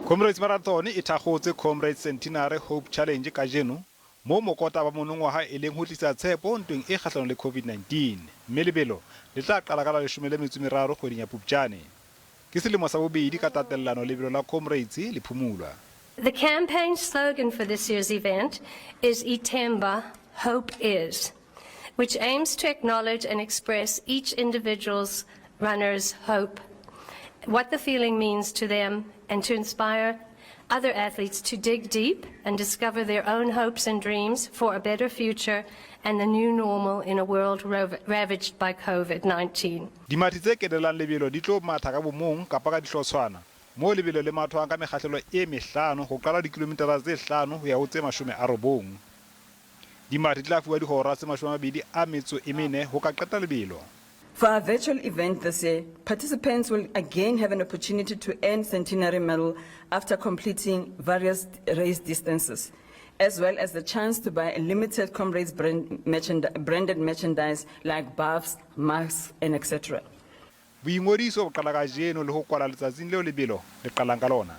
Comrades Marathon e thakgotse Comrades Centenary Hope Challenge kajeno, moo mokotaba monongwaha e leng ho tlisa tshepo ntweng e kgahlanong le COVID-19, mme lebelo le tla qala ka la 13 kgweding ya Phupjane. Ke selemo sa bobedi ka tatellano lebelo la Comrades le phumulwa. The campaign slogan for this year's event is Ithemba, Hope Is, which aims to acknowledge and express each individual's runner's hope, what the feeling means to them, and to inspire other athletes to dig deep and discover their own hopes and dreams for a better future and the new normal in a world ravaged by COVID-19. Dimathi tse kenelang lebelo di tlo matha ka bomong kapa ka dihlotshwana, moo lebelo le mathwang ka mekgahlelo e mehlano ho qala dikilometara tse hlano ho ya ho tse 90. Dimathi di tla fuwa dihora tse 24 ho ka qeta lebelo. For our virtual event this year, participants will again have an opportunity to earn Centenary Medal after completing various race distances, as well as the chance to buy a limited Comrades branded merchandise like buffs, masks, and etc. Boingodiso bo qala kajeno le ho kwala letsatsing leo lebelo le qalang ka lona.